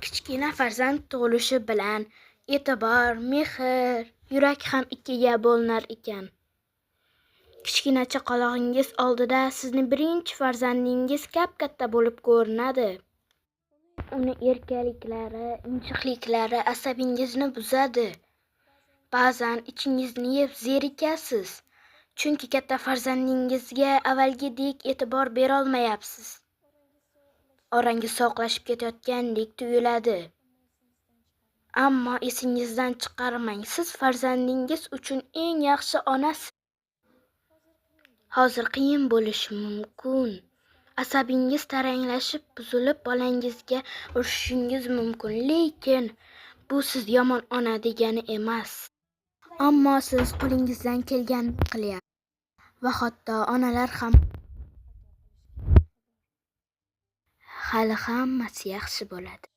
Kichkina farzand tug'ilishi bilan e'tibor, mehr, yurak ham ikkiga bo'linar ekan. Kichkina chaqalog'ingiz oldida sizni birinchi farzandingiz kap-katta bo'lib ko'rinadi. Uni erkaliklari, injiqliklari asabingizni buzadi. Ba'zan ichingizni yeb zerikasiz. Chunki katta farzandingizga avvalgidek e'tibor berolmayapsiz. Orangiz sovuqlashib ketayotgandek tuyuladi. Ammo esingizdan chiqarmang, siz farzandingiz uchun eng yaxshi onasiz. Hozir qiyin bo'lishi mumkin. Asabingiz taranglashib, buzilib, bolangizga urishishingiz mumkin, lekin bu siz yomon ona degani emas. Ammo siz qo'lingizdan kelganini qilyapsiz va hatto onalar ham hali hammasi yaxshi bo'ladi.